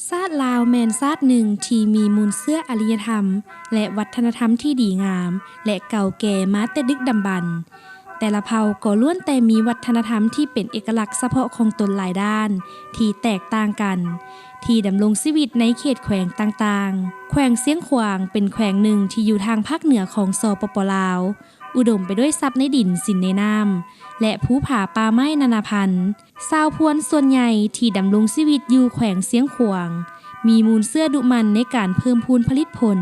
ຊາດລາວແມ່ນຊາດໜຶ່ງທີ່ມີມູນເຊື້ອອາລິຍະທຳ ແລະ ວັດທະນະທຳທີ່ດີງາມ ແລະ ເກົ່າແກ່ມາແຕ່ດຶກດຳບັນ. ແຕ່ລະເຜົ່າກໍລ້ວນແຕ່ມີວັດທະນະທຳທີ່ເປັນເອກະລັກສະເພາະຂອງຕົນຫຼາຍດ້ານ ທີ່ແຕກຕ່າງກັນ ທີ່ດຳລົງຊີວິດໃນເຂດແຂວງຕ່າງໆ. ແຂວງຊຽງຂວາງເປັນແຂວງໜຶ່ງທີ່ຢູ່ທາງພາກເໜືອຂອງ ສປປ ລາວ, ອຸດົມໄປດ້ວຍຊັບໃນດິນ, ສິນໃນນ້ຳ ແລະ ພູຜາປ່າໄມ້ນານາພັນ. ຊາວພວນສ່ວນໃຫຍ່ທີ່ດຳລົງຊີວິດຢູ່ແຂວງຊຽງຂວາງ ມີມູນເຊື້ອດຸໝັ່ນໃນການເພີ່ມພູນຜະລິດຜົນ,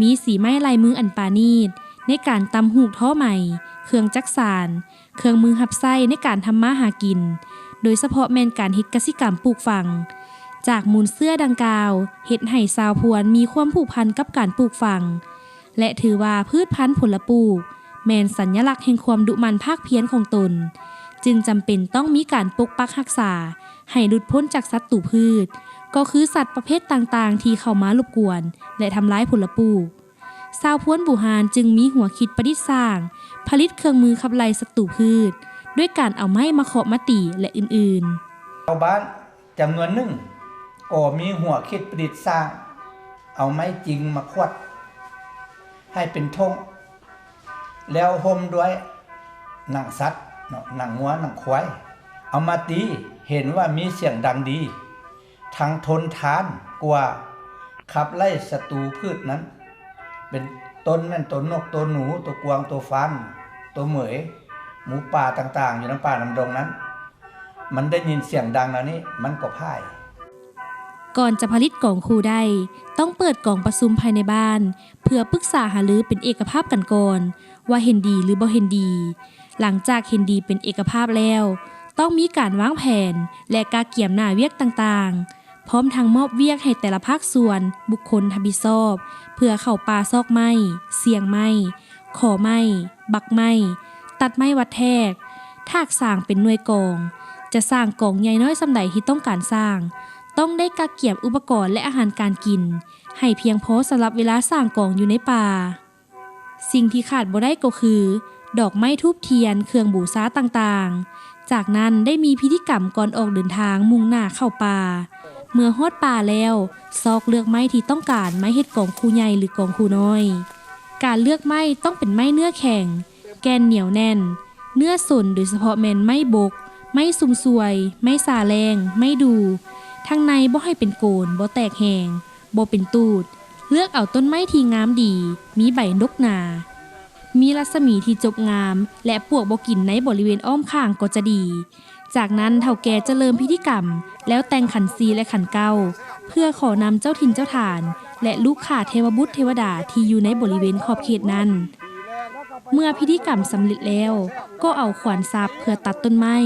ມີສີໄມ້ລາຍມືອັນປານີດໃນການຕ່ຳຫູກທໍໄໝ, ເຄື່ອງຈັກສານ, ເຄື່ອງມືຮັບໃຊ້ໃນການທຳມາຫາກິນ, ໂດຍສະເພາະແມ່ນການເຮັດກະສິກຳປູກຝັງ. ຈາກມູນເຊື້ອດັ່ງກ່າວ ເຮັດໃຫ້ຊາວພວນມີຄວາມຜູກພັນກັບການປູກຝັງ ແລະ ຖືວ່າພືດພັນຜົນລະປູກແມ່ນສັນຍະລັກແຫ່ງຄວາມດຸໝັ່ນພາກພຽນຂອງຕົນ, ຈຶ່ງຈຳເປັນຕ້ອງມີການປົກປັກຮັກສາໃຫ້ຫຼຸດພົ້ນຈາກສັດຕູພືດ, ກໍຄືສັດປະເພດຕ່າງໆທີ່ເຂົ້າມາລົບກວນ ແລະ ທຳລາຍຜົນລະປູກ. ຊາວພວນບູຮານຈຶ່ງມີຫົວຄິດປະດິດສ້າງ ຜະລິດເຄື່ອງມືຂັບໄລ່ສັດຕູພືດ ດ້ວຍການເອົາໄມ້ມາເຄາະມາຕີ ແລະ ອື່ນໆ. ຊາວບ້ານ ຈຳນວນໜຶ່ງກໍມີຫົວຄິດປະດິດສ້າງ ເອົາໄມ້ຈິງມາຂວດໃຫ້ເປັນທົ່ງ ແລ້ວຫົ່ມດ້ວຍໜັງສັດເນາະ ໜັງງົວ ໜັງຄວາຍ ເອົາມາຕີ ເຫັນວ່າມີສຽງດັງດີ ທັງທົນທານກວ່າຂັບໄລ່ສັດຕູພືດນັ້ນ ເປັນຕົ້ນແມ່ນໂຕນົກ ໂຕໜູ ໂຕກວາງ ໂຕຟານ ໂຕເໝີຍ ໝູປ່າຕ່າງໆ ຢູ່ນຳປ່ານຳດົງນັ້ນ ມັນໄດ້ຍິນສຽງດັງແນວນີ້ ມັນກໍພ່າຍ. ກ່ອນຈະຜະລິດກອງຄູໄດ້ ຕ້ອງເປີດກອງປະຊຸມພາຍໃນບ້ານ ເພື່ອປຶກສາຫາລືເປັນເອກະພາບກັນກ່ອນ ວ່າເຫັນດີ ຫຼື ບໍ່ເຫັນດີ. ຫຼັງຈາກເຫັນດີເປັນເອກະພາບແລ້ວ ຕ້ອງມີການວາງແຜນ ແລະ ກະກຽມໜ້າວຽກຕ່າງໆ ພ້ອມທັງມອບວຽກໃຫ້ແຕ່ລະພາກສ່ວນ, ບຸກຄົນຮັບຜິດຊອບ ເພື່ອເຂົ້າປ່າຊອກໄມ້, ສ່ຽງໄມ້, ຂໍໄມ້, ບັກໄມ້, ຕັດໄມ້ວັດແທກ, ຖາກສ້າງເປັນໜ່ວຍກອງ, ຈະສ້າງກອງໃຫຍ່ນ້ອຍສ່ຳໃດທີ່ຕ້ອງການສ້າງ, ຕ້ອງໄດ້ກະກຽມອຸປະກອນ ແລະ ອາຫານການກິນ ໃຫ້ພຽງພໍສຳລັບເວລາສ້າງກອງຢູ່ໃນປ່າ. ສິ່ງທີ່ຂາດບໍ່ໄດ້ກໍຄື ດອກໄມ້ທູບທຽນ, ເຄື່ອງບູຊາຕ່າງໆ. ຈາກນັ້ນໄດ້ມີພິທີກຳກ່ອນອອກເດີນທາງມຸ່ງໜ້າເຂົ້າປ່າ. ເມື່ອຮອດປ່າແລ້ວ ຊອກເລືອກໄມ້ທີ່ຕ້ອງການມາເຮັດກອງຄູໃຫຍ່ ຫຼື ກອງຄູນ້ອຍ. ການເລືອກໄມ້ຕ້ອງເປັນໄມ້ເນື້ອແຂງ, ແກ່ນໜຽວແໜ້ນ, ເນື້ອສົນ ໂດຍສະເພາະແມ່ນໄມ້ບົກ, ໄມ້ຊຸມຊ່ວຍ, ໄມ້ຊາແລ້ງ, ໄມ້ດູ່. ທາງໃນບໍ່ໃຫ້ເປັນໂກນ, ບໍ່ແຕກແຮງ, ບໍ່ເປັນຕູດ. ເລືອກເອົາຕົ້ນໄມ້ທີ່ງາມດີ, ມີໃບດົກໜາ, ມີລັດສະໝີທີ່ຈົບງາມ ແລະ ປວກບໍ່ກິນໃນບໍລິເວນອ້ອມຂ້າງກໍຈະດີ. ຈາກນັ້ນເຖົ້າແກ່ຈະເລີ່ມພິທີກຳ ແລ້ວແຕ່ງຂັນສີ່ ແລະ ຂັນເກົ້າ ເພື່ອຂໍນຳເຈົ້າຖິ່ນເຈົ້າຖານ ແລະ ລູກຂ້າເທວະບຸດເທວະດາທີ່ຢູ່ໃນບໍລິເວນຂອບເຂດນັ້ນ. ເມື່ອພິທີກຳສຳເລັດແລ້ວ ກໍເອົາຂວານສັບເພື່ອຕັດຕົ້ນໄມ້.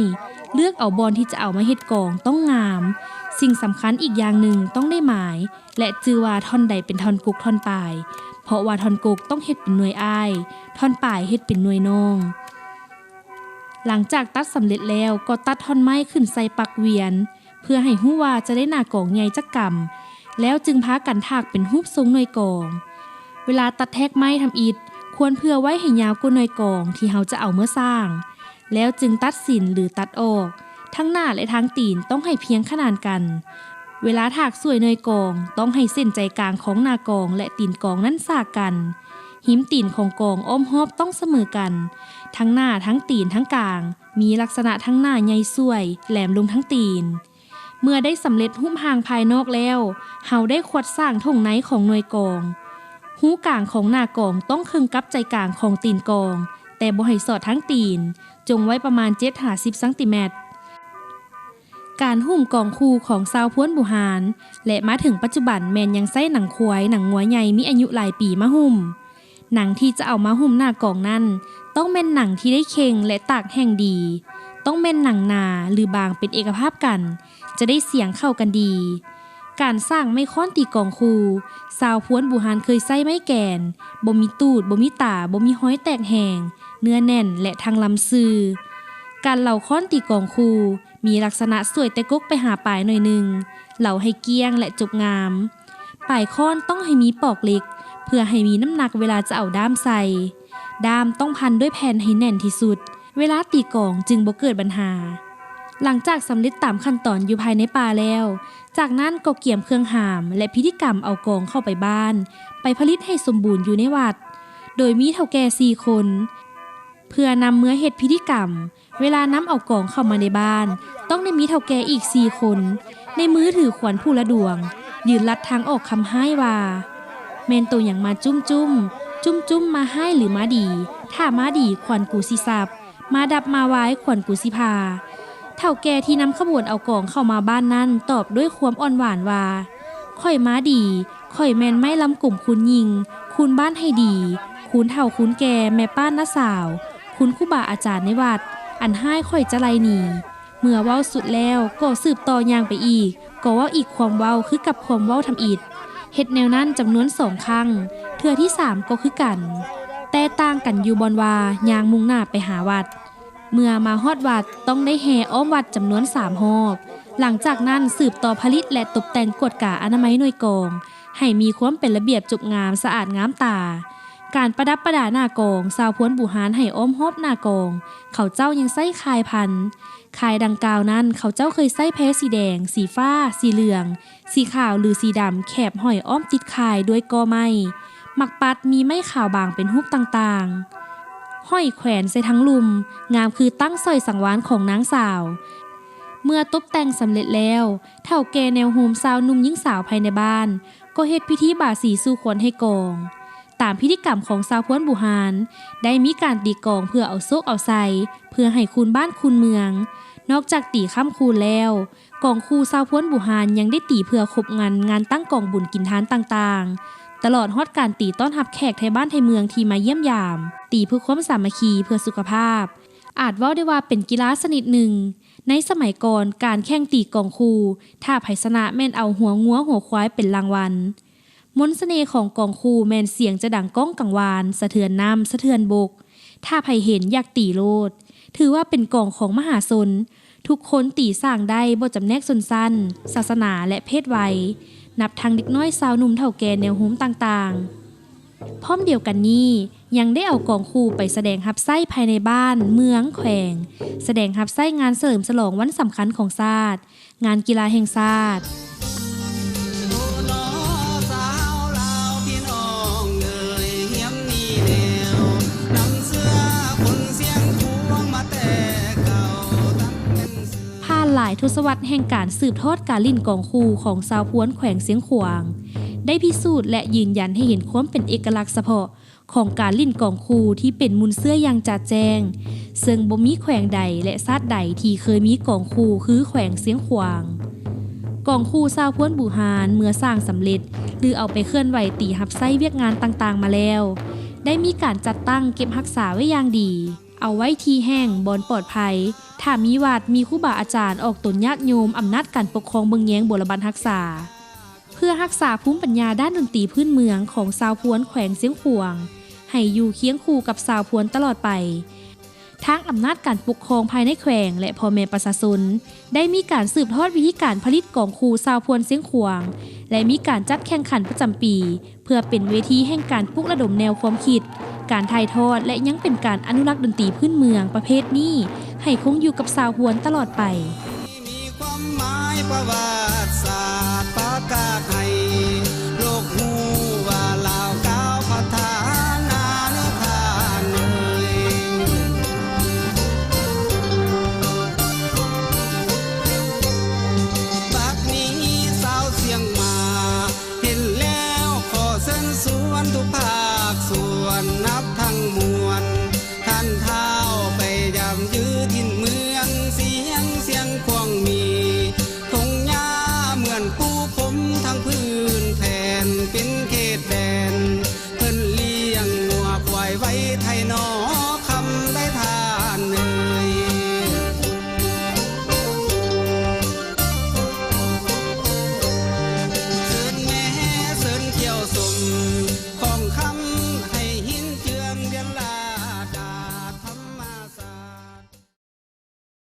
ເລືອກເອົາບ່ອນທີ່ຈະເອົາມາເຮັດກອງຕ້ອງງາມ. ສິ່ງສຳຄັນອີກຢ່າງໜຶ່ງຕ້ອງໄດ້ໝາຍ ແລະ ຈື່ວ່າທ່ອນໃດເປັນທ່ອນກົກທ່ອນປາຍ, ເພາະວ່າທ່ອນກົກຕ້ອງເຮັດເປັນໜ່ວຍອ້າຍ, ທ່ອນປາຍເຮັດເປັນໜ່ວຍນ້ອງ. ຫຼັງຈາກຕັດສຳເລັດແລ້ວ ກໍຕັດທ່ອນໄມ້ຂຶ້ນໃສ່ປັກວຽນ ເພື່ອໃຫ້ຮູ້ວ່າຈະໄດ້ໜ້າກອງໃຫຍ່ຈັກກຳ, ແລ້ວຈຶ່ງພາກັນຖາກເປັນຮູບຊົງໜ່ວຍກອງ. ເວລາຕັດແທກໄມ້ທຳອິດ ຄວນເຜື່ອໄວ້ໃຫ້ຍາວກວ່າໜ່ວຍກອງທີ່ເຮົາຈະເອົາເມືອສ້າງ, ແລ້ວຈຶ່ງຕັດສິນ ຫຼື ຕັດອອກ. ທັງໜ້າ ແລະ ທັງຕີນຕ້ອງໃຫ້ພຽງຂະໜານກັນ. ເວລາຖາກສ່ວຍໜ່ວຍກອງ ຕ້ອງໃຫ້ເສັ້ນໃຈກາງຂອງໜ້າກອງ ແລະ ຕີນກອງນັ້ນສາກກັນ. ຮິມຕີນຂອງກອງອ້ອມຮອບຕ້ອງສະເໝີກັນ. ທັງໜ້າ, ທັງຕີນ, ທັງກາງ ມີລັກສະນະທັງໜ້າໃຫຍ່ສ່ວຍ, ແຫຼມລົງທັງຕີນ. ເມື່ອໄດ້ສຳເລັດຮູບຮ່າງພາຍນອກແລ້ວ, ເຮົາໄດ້ຂວດສ້າງຖົງໃນຂອງໜ່ວຍກອງ. ຮູກາງຂອງໜ້າກອງຕ້ອງເຄິ່ງກັບໃຈກາງຂອງຕີນກອງ, ແຕ່ບໍ່ໃຫ້ສອດທັງຕີນ, ຈົ່ງໄວ້ປະມານເຈັດຫາສິບຊັງຕີແມັດ. ການຫຸ້ມກອງຄູຂອງຊາວພວນບູຮານ ແລະ ມາເຖິງປັດຈຸບັນແມ່ນຍັງໃຊ້ໜັງຄວາຍ, ໜັງງົວໃຫຍ່ມີອາຍຸຫຼາຍປີມາຫຸ້ມ. ໜັງທີ່ຈະເອົາມາຫຸ້ມໜ້າກອງນັ້ນ ຕ້ອງແມ່ນໜັງທີ່ໄດ້ເຄັ່ງ ແລະ ຕາກແຫ້ງດີ, ຕ້ອງແມ່ນໜັງໜາ ຫຼື ບາງເປັນເອກະພາບກັນ, ຈະໄດ້ສຽງເຂົ້າກັນດີ. ການສ້າງໄມ້ຄ້ອນຕີກອງຄູ, ຊາວພວນບູຮານເຄີຍໃຊ້ໄມ້ແກນ, ບໍ່ມີຕູດ, ບໍ່ມີຕາ, ບໍ່ມີຮອຍແຕກແຫງ, ເນື້ອແໜ້ນ ແລະ ທັງລຳຊື່. ການເຫຼົາຄ້ອນຕີກອງຄູ ມີລັກສະນະສ່ວຍແຕ່ກົກໄປຫາປາຍໜ້ອຍໜຶ່ງ, ເຫຼົາໃຫ້ກ້ຽງ ແລະ ຈົບງາມ. ປາຍຄ້ອນຕ້ອງໃຫ້ມີປອກເຫຼັກ ເພື່ອໃຫ້ມີນ້ຳໜັກເວລາຈະເອົາດ້າມໃສ່. ດ້າມຕ້ອງພັນດ້ວຍແຜ່ນໃຫ້ແໜ້ນທີ່ສຸດ, ເວລາຕີກອງຈຶ່ງບໍ່ເກີດບັນຫາ. ຫຼັງຈາກສຳເລັດຕາມຂັ້ນຕອນຢູ່ພາຍໃນປ່າແລ້ວ, ຈາກນັ້ນກໍກຽມເຄື່ອງຫາມ ແລະ ພິທີກຳເອົາກອງເຂົ້າໄປບ້ານ, ໄປຜະລິດໃຫ້ສົມບູນຢູ່ໃນວັດ, ໂດຍມີເຖົ້າແກ່ສີ່ຄົນ ເພື່ອນຳເມືອເຮັດພິທີກຳ. ເວລານຳເອົາກອງເຂົ້າມາໃນບ້ານ, ຕ້ອງໄດ້ມີເຖົ້າແກ່ອີກສີ່ຄົນ ໃນມືຖືຂວັນຜູ້ລະດວງ, ຢືນລັດທາງອອກຄຳຮ້າຍວ່າ, ແມ່ນໂຕຫຍັງມາຈຸ້ມໆ, ຈຸ້ມໆ ມາຮ້າຍຫຼືມາດີ? ຖ້າມາດີ, ຂວັນກູຊິສັບ, ມາດັບມາວາຍ, ຂວັນກູຊິຜ່າ. ເຖົ້າແກ່ທີ່ນຳຂະບວນເອົາກອງເຂົ້າມາບ້ານນັ້ນ ຕອບດ້ວຍຄວາມອ່ອນຫວານວ່າ, ຂ້ອຍມາດີ, ຂ້ອຍແມ່ນໄມ້ລຳກົມຄູນຍິ່ງ, ຄູນບ້ານໃຫ້ດີ, ຄູນເຖົ້າຄູນແກ່, ແມ່ປ້ານ້າສາວ, ຄຸນຄູບາອາຈານໃນວັດ, ອັນຮ້າຍຂ້ອຍຈະໄລ່ໜີ. ເມື່ອເວົ້າສຸດແລ້ວກໍສືບຕໍ່ຍ່າງໄປອີກ, ກໍເວົ້າອີກຄວາມເວົ້າຄືກັບຄວາມເວົ້າທຳອິດ, ເຮັດແນວນັ້ນຈຳນວນສອງຄັ້ງ, ເທື່ອທີສາມກໍຄືກັນ, ແຕ່ຕ່າງກັນຢູ່ບ່ອນວ່າຍ່າງມຸ່ງໜ້າໄປຫາວັດ. ເມື່ອມາຮອດວັດ, ຕ້ອງໄດ້ແຫ່ອ້ອມວັດຈຳນວນສາມຮອບ. ຫຼັງຈາກນັ້ນສືບຕໍ່ຜະລິດ ແລະ ຕົບແຕ່ງກວດກາອະນາໄມໜ່ວຍກອງ ໃຫ້ມີຄວາມເປັນລະບຽບຈົບງາມສະອາດງາມຕາ. ການປະດັບປະດາໜ້າກອງ, ຊາວພວນບູຮານໃຫ້ອ້ອມຮອບໜ້າກອງ, ເຂົາເຈົ້າຍັງໃຊ້ຂ່າຍພັນ. ຂ່າຍດັ່ງກ່າວນັ້ນ ເຂົາເຈົ້າເຄີຍໃຊ້ແພສີແດງ, ສີຟ້າ, ສີເຫຼືອງ, ສີຂາວ ຫຼື ສີດຳ ແຂບຫ້ອຍອ້ອມຕິດຂ່າຍດ້ວຍກໍໄມ້, ໝາກປັດ, ມີໄມ້ຂາວບາງເປັນຮູບຕ່າງໆ ຫ້ອຍແຂວນໃສ່ທັງລຸ່ມ, ງາມຄືຕັ້ງສ້ອຍສັງວານຂອງນາງສາວ. ເມື່ອຕົບແຕ່ງສຳເລັດແລ້ວ, ເຖົ້າແກ່ແນວໂຮມຊາວໜຸ່ມຍິງສາວພາຍໃນບ້ານ ກໍເຮັດພິທີບາສີສູ່ຂວັນໃຫ້ກອງ. ຕາມພິທີກຳຂອງຊາວພວນບູຮານ, ໄດ້ມີການຕີກອງເພື່ອເອົາໂຊກເອົາໄຊ, ເພື່ອໃຫ້ຄູນບ້ານຄູນເມືອງ. ນອກຈາກຕີຄ້ຳຄູນແລ້ວ, ກອງຄູຊາວພວນບູຮານຍັງໄດ້ຕີເພື່ອຄົບງັນງານຕັ້ງກອງບຸນກິນທານຕ່າງໆ, ຕະຫຼອດຮອດການຕີຕ້ອນຮັບແຂກໄທບ້ານໄທເມືອງທີ່ມາຢ້ຽມຢາມ, ຕີເພື່ອຄວາມສາມັກຄີ, ເພື່ອສຸຂະພາບ. ອາດເວົ້າໄດ້ວ່າເປັນກິລາຊະນິດໜຶ່ງ. ໃນສະໄໝກ່ອນ, ການແຂ່ງຕີກອງຄູ, ຖ້າໃຜຊະນະແມ່ນເອົາຫົວງົວຫົວຄວາຍເປັນລາງວັນ. ມົນສະເໜ່ຂອງກອງຄູແມ່ນສຽງຈະດັງກ້ອງກັງວານ, ສະເທືອນນ້ຳ, ສະເທືອນບົກ. ຖ້າໃຜເຫັນຢາກຕີໂລດ. ຖືວ່າເປັນກອງຂອງມະຫາຊົນ. ທຸກຄົນຕີສ້າງໄດ້, ບໍ່ຈຳແນກຊົນຊັ້ນ, ສາສະໜາ ແລະ ເພດໄວ, ນັບທັງເດັກນ້ອຍ, ຊາວໜຸ່ມ, ເຖົ້າແກ່, ແນວໂຮມຕ່າງໆ. ພ້ອມດຽວກັນນີ້, ຍັງໄດ້ເອົາກອງຄູໄປສະແດງຮັບໃຊ້ພາຍໃນບ້ານ, ເມືອງ, ແຂວງ, ສະແດງຮັບໃຊ້ງານສະເຫຼີມສະຫຼອງວັນສຳຄັນຂອງຊາດ, ງານກິລາແຫ່ງຊາດ. ຜ່ານຫຼາຍທົດສະວັດແຫ່ງການສືບທອດການຫຼິ້ນກອງຄູຂອງຊາວພວນແຂວງຊຽງຂວາງ ໄດ້ພິສູດ ແລະ ຢືນຢັນໃຫ້ເຫັນຄວາມເປັນເອກະລັກສະເພາະ ຂອງການຫຼິ້ນກອງຄູທີ່ເປັນມູນເຊື້ອຢ່າງຈະແຈ້ງ, ເຊິ່ງບໍ່ມີແຂວງໃດ ແລະ ຊາດໃດທີ່ເຄີຍມີກອງຄູຄືແຂວງຊຽງຂວາງ. ກອງຄູຊາວພວນບູຮານເມື່ອສ້າງສຳເລັດ ຫຼື ເອົາໄປເຄື່ອນໄຫວຕີຮັບໃຊ້ວຽກງານຕ່າງໆມາແລ້ວ, ໄດ້ມີການຈັດຕັ້ງເກັບຮັກສາໄວ້ຢ່າງດີ, ເອົາໄວ້ທີ່ແຫ້ງ, ບ່ອນປອດໄພ, ຖ້າມີວັດ, ມີຄູບາອາຈານ, ອອກຕົນຍາດໂຍມ, ອຳນາດການປົກຄອງເບິ່ງແຍງບົວລະບັດຮັກສາ. ເພື່ອຮັກສາພູມປັນຍາດ້ານດົນຕີພື້ນເມືອງຂອງຊາວພວນແຂວງຊຽງຂວາງ ໃຫ້ຢູ່ຄຽງຄູ່ກັບຊາວພວນຕະຫຼອດໄປ. ທາງອຳນາດການປົກຄອງພາຍໃນແຂວງ ແລະ ພໍ່ແມ່ປະຊາຊົນ ໄດ້ມີການສືບທອດວິທີການຜະລິດກອງຄູຊາວພວນຊຽງຂວາງ ແລະ ມີການຈັດແຂ່ງຂັນປະຈຳປີ ເພື່ອເປັນເວທີແຫ່ງການປຸກລະດົມແນວຄວາມຄິດ, ການຖ່າຍທອດ ແລະ ຍັງເປັນການອະນຸລັກດົນຕີພື້ນເມືອງປະເພດນີ້ໃຫ້ຄົງຢູ່ກັບຊາວພວນຕະຫຼອດໄປ. ມີຄວາມໝາຍປະຫວັດສາດປະກາດໃຫ້ໂລກຮູ້ວ່າລາວກ້າວພັດທະນາເດີທ່ານເອີຍ. ບັດນີ້ຊາວຊຽງມາເຫັນແລ້ວ ຂໍເຊີນຊວນທຸກພາ